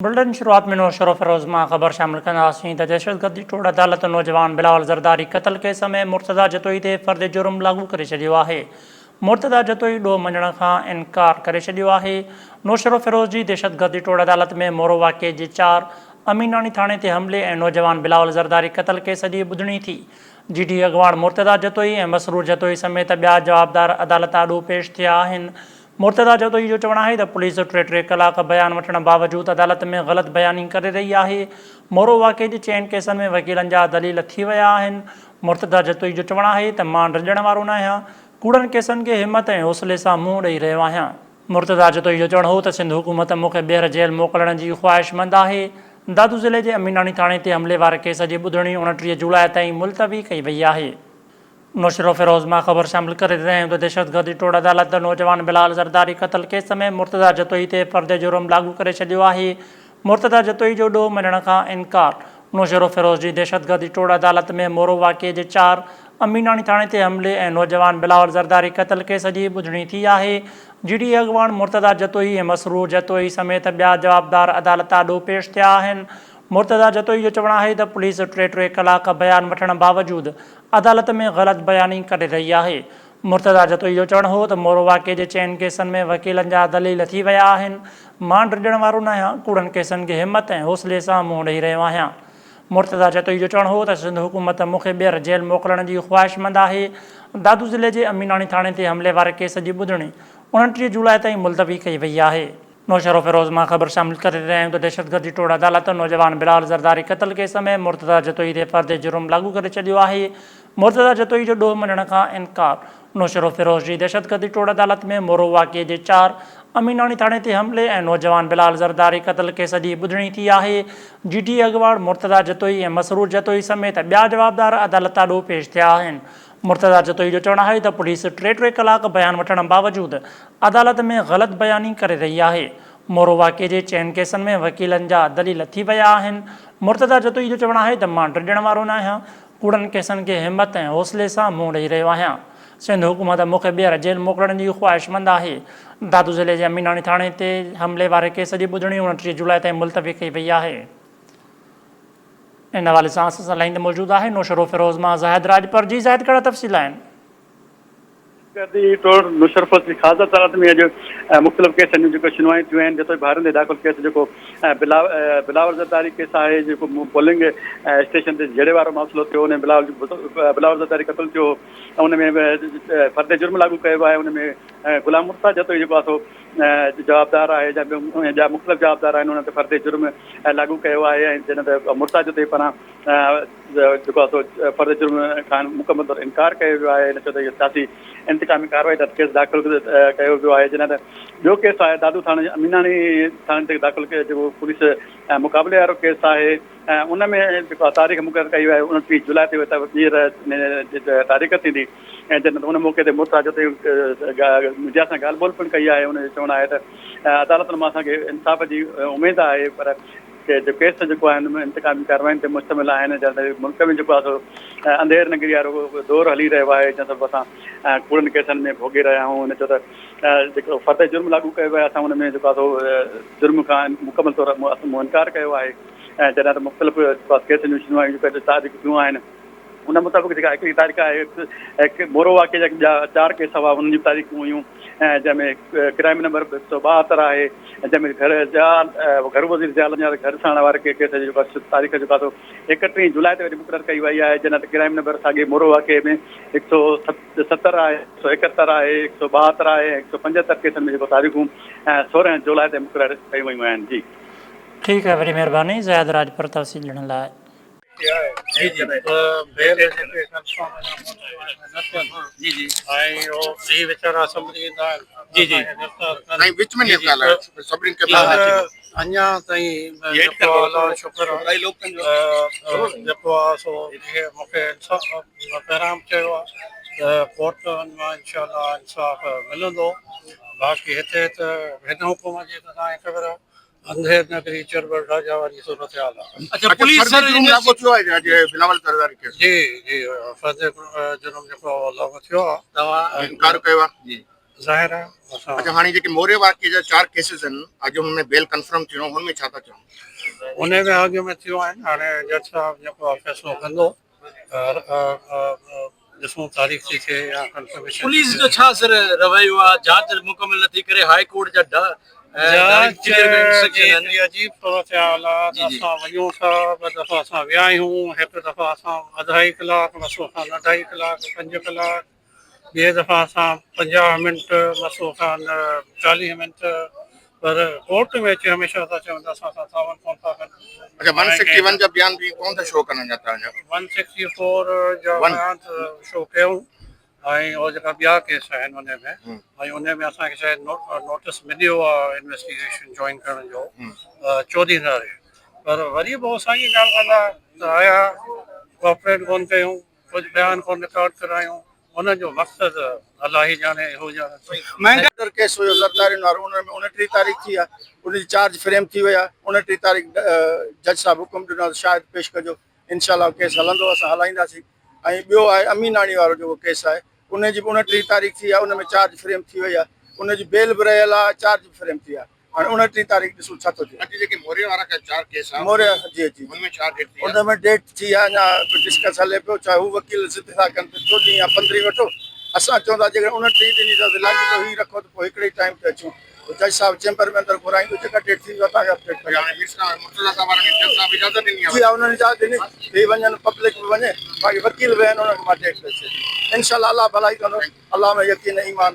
Built-in شروعات ۾ نوشهروفيروز مان خبر شامل ڪنداسين ته دهشتگردي ٽوڙ عدالت نوجوان بلاول زرداري قتل ڪيس ۾ مرتضيٰ جتوئي تي فرد جرم لاڳو ڪري ڇڏيو آهي. مرتضيٰ جتوئي ڏوهه مڃڻ کان انڪار ڪري ڇڏيو آهي. نوشهروفيروز جي دهشتگردي ٽوڙ عدالت ۾ مورو واقعي جي چار اميناڻي ٿاڻي تي حملي ۽ نوجوان بلاول زرداري قتل ڪيس جي ٻڌڻي ٿي. جي ڊي اڳواڻ مرتضيٰ جتوئي ۽ مسرور جتوئي سميت ٻيا جوابدار عدالت آڏو پيش ٿيا آهن. مرتضيٰ جتوئي جو چوڻ آهي ته پوليس ٽي ٽي ڪلاڪ بيان وٺڻ باوجود عدالت ۾ غلط بياني ڪري رهي آهي، مورو واقعي جي چئن ڪيسن ۾ وڪيلن جا دليل ٿي ويا آهن، مرتضيٰ جتوئي جو چوڻ آهي ته مان ڊڄڻ وارو ناهيان، ڪوڙن ڪيسن کي همت ۽ حوصلي سان منهن ڏئي رهيو آهيان. مرتضيٰ جتوئي جو چوڻ هو ته سنڌ حڪومت مون کي ٻيهر جيل موڪلڻ جي خواهشمند آهي، دادو ضلعي جي اميناڻي ٿاڻي تي حملي واري ڪيس جي ٻڌڻي 29 جولاء تائين ملتوي ڪئي وئي آهي. نوشهروفيروز مان خبر شامل ڪري رهيا آهيون ته دهشتگردي ٽوڙ عدالت نوجوان بلال زرداري قتل ڪيس ۾ مرتضيٰ جتوئي تي فرد جرم لاڳو ڪري ڇڏيو آهي، مرتضيٰ جتوئي جو ڏوهه مڃڻ کان انڪار، نوشهروفيروز جي دهشتگردي ٽوڙ عدالت ۾ مورو واقعي جي چار اميناڻي ٿاڻي تي حملي ۽ نوجوان بلاول زرداري قتل ڪيس جي ٻڌڻي ٿي آهي، جي ڊي اي اڳواڻ مرتضيٰ جتوئي ۽ مسرور جتوئي سميت ٻيا جوابدار عدالت آڏو پيش ٿيا آهن، مرتضيٰ جتوئي جو چوڻ آهي ته پوليس ٽي ٽي ڪلاڪ بيان وٺڻ باوجود عدالت ۾ غلط بياني ڪري رهي آهي. مرتضيٰ جتوئي جو چوڻ هو ته مورو واقعي جي چئن ڪيسن ۾ وڪيلن جا دليل ٿي ويا آهن، مان ڊڄڻ وارو ناهيان، ڪوڙن ڪيسن کي همت ۽ حوصلي سان منهن ڏئي رهيو آهيان. مرتضيٰ جتوئي جو چوڻ هو ته سنڌ حڪومت مون کي ٻيهر جيل موڪلڻ جي خواهشمند آهي. دادو ضلعي جي اميناڻي ٿاڻي تي حملي واري ڪيس جي ٻڌڻي 29 جولاء تائين ملتوي ڪئي وئي آهي. نوشهروفيروز مان خبر شامل ڪري رهيا آهيون ته دهشتگردي ٽوڙ عدالت نوجوان بلال زرداري قتل ڪيس ۾ مرتضيٰ جتوئي تي فرد جرم لاڳو ڪري ڇڏيو آهي، مرتضيٰ جتوئي جو ڏوهه مڃڻ کان انڪار، نوشهروفيروز جي دهشتگردي ٽوڙ عدالت ۾ مورو واقعي جي چار اميناڻي ٿاڻي تي حملي ۽ نوجوان بلال زرداري قتل ڪيس جي ٻڌڻي ٿي آهي، جي ڊي اي اڳواڻ مرتضيٰ جتوئي ۽ مسرور جتوئي سميت ٻيا جوابدار عدالت آڏو پيش ٿيا آهن، مرتضيٰ جتوئي جو چوڻ آهي ته پوليس ٽي ٽي ڪلاڪ بيان وٺڻ باوجود عدالت ۾ غلط بياني ڪري رهي آهي، مورو واقعي جي چئن ڪيسن ۾ وڪيلن جا دليل ٿي ويا آهن، مرتضيٰ جتوئي جو چوڻ آهي ته مان ڊڄڻ وارو ناهيان، ڪوڙن ڪيسن کي همت ۽ حوصلي سان منهن ڏئي رهيو آهيان، سنڌ حڪومت مون کي ٻيهر جيل موڪلڻ جي خواهشمند آهي، دادو ضلعي جي اميناڻي ٿاڻي تي حملي واري ڪيس جي ٻڌڻي 29 جولاء تائين ملتوي ڪئي وئي آهي. ان حوالي سان اسان سان لائين تي موجود آهي نوشهروفيروز مان زاهد راڄپر جي زاهد ڪهڙا تفصيل آهن؟ دهشتگردي ٽوڙ نوشهروفيروز جي خاص عدالت ۾ اڄ مختلف ڪيسن جون جيڪو شنوائيون ٿيون آهن جتوئي ڀائرن تي داخل ڪيس جيڪو بلاول زرداري ڪيس آهي جيڪو پولنگ اسٽيشن تي جهيڙي وارو مسئلو ٿيو ان ۾ بلاول زرداري قتل ٿيو ان ۾ فرد جرم لاڳو ڪيو ويو آهي ان ۾ غلام مرتضيٰ جتوئي جيڪو آهي سو جوابدار آهي جا ٻيا مختلف جوابدار آهن انهن تي فرد جرم لاڳو ڪيو آهي ۽ جڏهن ته مرتضيٰ جتوئي پاران جيڪو آهي سو فرد جرم کان مڪمل طور انڪار ڪيو ويو آهي هن چيو ته اهو سياسي انتقامي ڪارروائي تحت ڪيس داخل ڪيو ويو آهي جڏهن ته ٻيو ڪيس آهي دادو ٿاڻي جي اميناڻي ٿاڻي تي داخل جيڪو پوليس مقابلي وارو ڪيس آهي ان ۾ جيڪو تاريخ مقرر ڪئي وئي آهي 29 جولاء تي ٻيهر تاريخ ٿيندي ۽ جڏهن ته ان موقعي تي مرتضيٰ جتوئي ميڊيا سان ڳالهه ٻولهه پڻ ڪئي آهي ان جو چوڻ آهي ته عدالتن مان اسان کي انصاف جي اميد آهي پر ڪيس جيڪو آهن انتقامي ڪارروائين تي مشتمل آهن جڏهن ته ملڪ ۾ جيڪو آهي سو انڌير نگري وارو دور هلي رهيو آهي جنهن سبب اسان ڪوڙن ڪيسن ۾ ڀوڳي رهيا آهيون هن چيو ته جيڪو فرد جرم لاڳو ڪيو ويو آهي اسان ان ۾ جيڪو آهي سو جرم کان مڪمل طور انڪار ڪيو آهي ۽ جڏهن ته مختلف ڪيسن جون شنوائيون جيڪي تاريخ ٿيون آهن ان مطابق جيڪا هڪڙي تاريخ آهي هڪ مورو واقعي جا ٻيا چار ڪيس هئا انهن جون تاريخون هيون ۽ جنهن ۾ ڪرائم نمبر 172 آهي جنهن ۾ گهر ضياء گهرو وزير ضياء لنجار گهر ساڻ واري ڪيس جي جيڪا تاريخ جيڪا سو 31 جولاء تي وري مقرر ڪئي وئي آهي جڏهن ته ڪرائم نمبر ساڳي مورو واقعي ۾ 170 آهي 171 آهي 172 آهي ۽ 175 ڪيسن ۾ جيڪو تاريخون 16 جولاء تي مقرر ڪيون ويون آهن جي. ٺيڪ آهي وڏي مهرباني زاهد راڄپر تفصيل ڏيڻ لاء. جي جي بيل جيڪي ڪنفرم نه ٿين جي جي ۽ اهو هي ويچارا سنڀري ايندا آهن جي جي سائين وچ ۾ نه ڳالهايو سڀني کي اڃا تائين جيڪو الله جو شڪر آهي جيڪو آهي سو مون کي انصاف پهريان به چيو آهي ته ڪورٽ مان انشاء الله انصاف ملندو باقي هتي ته هن حڪومت جي ته توهان کي خبر آهي انڌير نگري چرٻر راجا واري صورتحال آ. اڇا پوليس سر جرم لاڳو ٿيو آهي اڄ بلاول زرداري ڪيس. جي جي فرد جرم جيڪو لاڳو ٿيو آ. توهان انڪار ڪيو آ. جي ظاهر آهي اسان اڇا هاڻي جيڪي موري واقعي جا چار ڪيسز آهن اڄ هن ۾ بيل ڪنفرم ٿيڻو هن ۾ ڇا ٿا چئو؟ ان ۾ اڳ ۾ ٿيو آهن هاڻي جج صاحب جيڪو آهي فيصلو ڪندو ڏسون تاريخ ٿي ٿئي يا ڪنفرميشن پوليس جو ڇا سر رويو آهي جاچ مڪمل نٿي ڪري هاء ڪورٽ جا جاچ جي هڪڙي عجيب صورتحال آهي ته اسان وڃون ٿا ٻه دفعا اسان ويا آهيون هڪ دفعا اسان اڍائي ڪلاڪ مسو خان اڍائي ڪلاڪ پنج ڪلاڪ ٻئي دفعا اسان 50 منٽ مسو خان 40 منٽ پر ڪورٽ ۾ اچي هميشه ٿا چون ته اسان سان تعاون ڪونه ٿا ڪن. اچا 161 جا بيان به ڪونه ٿا شو ڪن اڃا تائين. 164 جا بيان ته شو ڪيون ۽ اهي جيڪا ٻيا ڪيس آهن ان ۾ ۽ ان ۾ اسان کي شايد نوٽس مليو آهي انويسٽيگيشن جوائن ڪرڻ جو 14 تاريخ پر وري به اهو ساڳي ڳالهه ڪندا ته آيا ڪوآپريٽ ڪونه ڪيون ڪجهه بيان ڪونه رڪارڊ ڪرايون ان جو مقصد الله ئي ڄاڻي هو ڄاڻي. مهنگا ڪيس هيو زردارين وارو ان ۾ 29 تاريخ ٿي آهي ان جي چارج فريم ٿي وئي آهي 29 تاريخ جج صاحب حڪم ڏنو آهي ته شاهد پيش ڪجو انشاء الله ڪيس هلندو اسان هلائينداسين ۽ ٻيو آهي اميناڻي وارو جيڪو ڪيس آهي ان جي به 29 تاريخ ٿي آهي ان ۾ چارج فريم ٿي وئي آهي ان جي بيل به رهيل آهي چارج به فريم ٿي آهي هاڻي 29 تاريخ ڏسون ڇا ٿو ٿئي. اڄ جيڪي موري وارا ڪا چار ڪيس آ موري جي جي ان ۾ ڇا ڊيٽ ٿي آ؟ ان ۾ ڊيٽ ٿي آ اڃا ڊسڪس هلي پيو چاهي هو وڪيل ضد ٿا ڪن ته 14 يا 15 وٺو اسان چون ٿا جيڪڏهن 29 ڏني اٿس لاڳيتو هي رکو ته پوء هڪڙي ئي ٽائيم تي اچون پوء جج صاحب چيمبر ۾ اندر گهرائيندو جيڪا ڊيٽ ٿيندي اها توهان کي اپڊيٽ هاڻي مير صاحب مرتضيٰ صاحب وارن کي جج صاحب اجازت ڏني آ جي ها انهن اجازت ڏني هي وڃن پبلڪ به وڃي باقي وڪيل به آهن انهن کي مان ڊيٽ ڏئي ڇڏي انشاء الله الله ڀلائي ڪندو الله ۾ يقين ايمان.